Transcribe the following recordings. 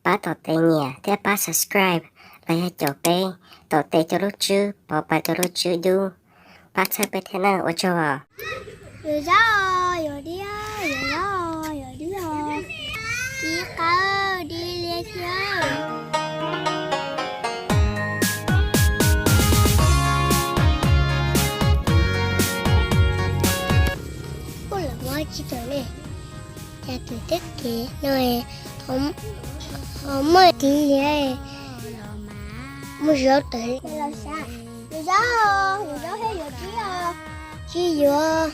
pab tom tes nyiam thiab pab subscribe los yog caum peb, tom tes cov lub tswb pov pas cov lub tswb dub, pab txhawb peb thiab nawb, ua tsaug os. Yuav zaub, yuav dib, yuav zaub, yuav dib os. Dib qawb, dib liab thiab. Kuj lam muab tsis tawm ne, cas twb teb kev no, ho muaj tiv liab, muaj zaub tawm. Yuav zaub, yuav zaub thiab yuav dib os. Tsis yuav.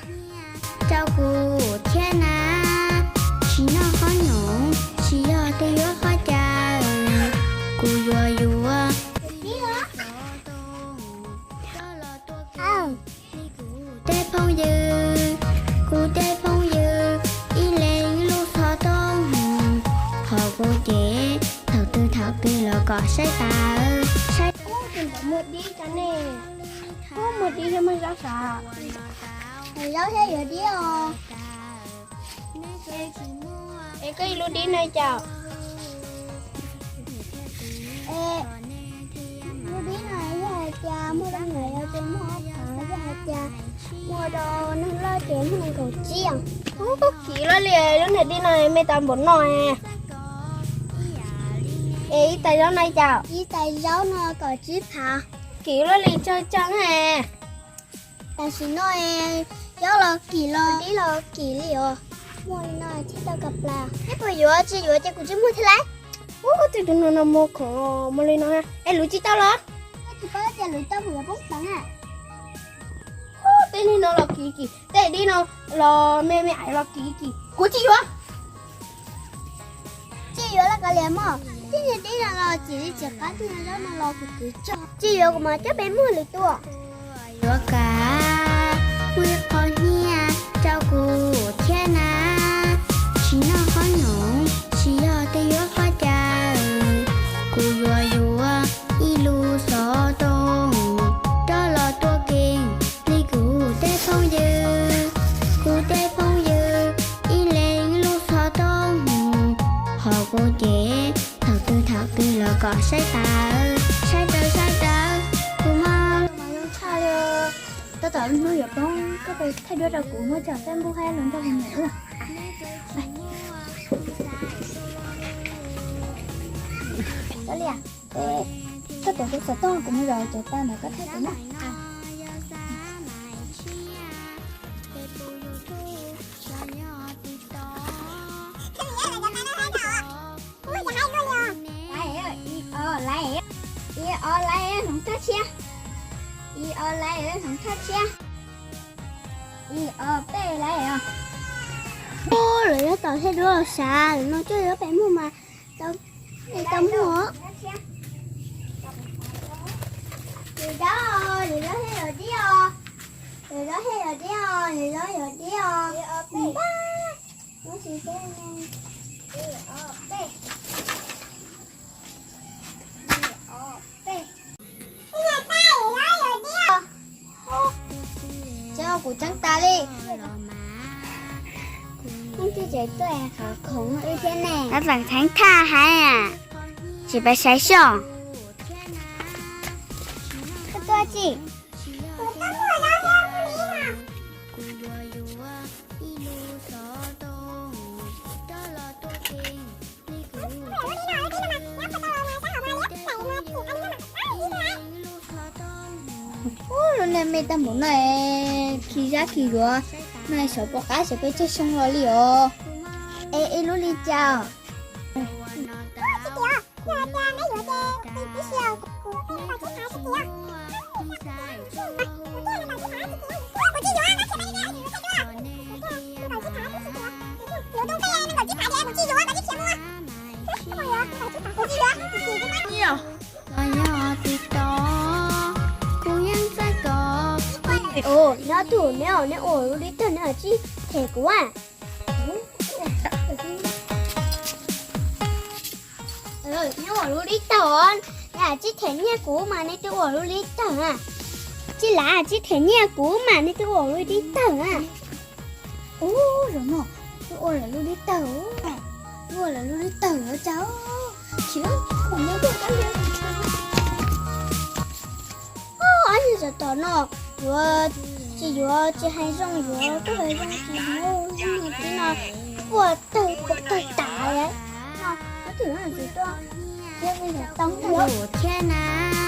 Rau kuv thiab na, tsis noj qhob noom, tsis yog tej yuav qhob cawv, kuv yuav yuav. Tej phooj ywg, kuv tej phooj ywg, ib leeg ib lub xov tooj, ho kuv ces thaum twg thaum twg los kom saib tas, saib. Ub, tus ntawd muag dib tso ne. Ub, muag dib thiab muag zaub sav. Yuav zaub thiab yuav dib os. Es koj ib lub dib no cas? Es lub dib no yog hais tias muaj rau nyuam yaus ces muaj ob phav, yog hais tias muaj rau neeg loj ces muaj nees nkaum tsib. Ub, kiv loj li, lub niag dib no me tas npaum no. Es ib tais zaub no cas? Ib tais zaub no kaum tsib phav. Kiv loj li tsawg tsawg ne. Tam sim no yob los kim los dib los kim li os. Muaj li no thiaj tau ka plas. Neb puas yuav? Tsis yuav ces kuv tsis muag thiab lauj. Ub, tej tus no no muag khoom muag li no. Es luv tsis tau los? Tsis paub tias luv tau kuv yuav poob peev na. Ub, tej niag no los kim kim, tej dib no los me me aiv los kim kim. Kuv tsis yuav. Tsis yuav los kav liam mog, tej niag dib no los kim li tsis qab, tej niag zaub no los kuv twv tso. Tsis yuav kuv mam coj peb muag lwm tus. Yuav kav muaj ib qho nyiaj rau kuv thiab na, tsis noj qhob noom, tsis yog tej yuav qhob cawv, kuv yuav yuav ib lub xov tooj rov los tuaj kev li kuv tej phooj ywg, kuv tej phooj ywg ib leeg ib lub xov tooj, ho kuv ces thaum twg thaum twg los kom saib tas, saib tas saib tas, kuv mas zoo tshaj li. Tab tom hnub yuav poob koj pes thaij duab rau kuv muab cov Facebook hab lus nrog kuv nyiam ua. Koj tuav kuv xov tooj kuv mus zov cov pa ntawd koj thaij kuv na. Ib o laiv, hloov thaj tshiab. Ib o laiv, hloov thaj tshiab. Ib o peb laiv os. Ub, lawv yuav tom thiaj duab los sav, lawv no coj yuav pem muag mas tau, tau muag. Lwm zaub, lwm zaub thiaj yuav dib os. Lwm zaub thiaj yuav dib os, lwm zaub yuav dib os. Ib o peb. Cov kuv tseeb tas li. Leej twg tseem tuaj qhov khoom wb thiab ne? Tab tseem theev thaj hais, tsis pab saib xyov. Koj tuaj tsis? Ub, lub niag me tag npaum no, khi zab khi yuav no, xyov puas qab xyov peb tsawg xyoo los li os. Es ib lub li cas? Ua, nyob tus neb, neb ua lub dib tawg neb tsib them kuv a. Neb ua lub dib tawg, neb tsib them nyiaj kuv mas neb twb ua lub dib tawg a. Tsib lav tsib them nyiaj kuv mas neb twb ua lub dib tawg a. Ub, zaum no twb ua lawm lub dib tawg, ua lawm lub dib tawg lawm cas. No yuav tsis yuav tsis hais zoo, yuav kuj hais zoo tsis yuav, tib no puas tawg puas tawg tas no, no twm no tsis tuaj thiab, tau thiab na.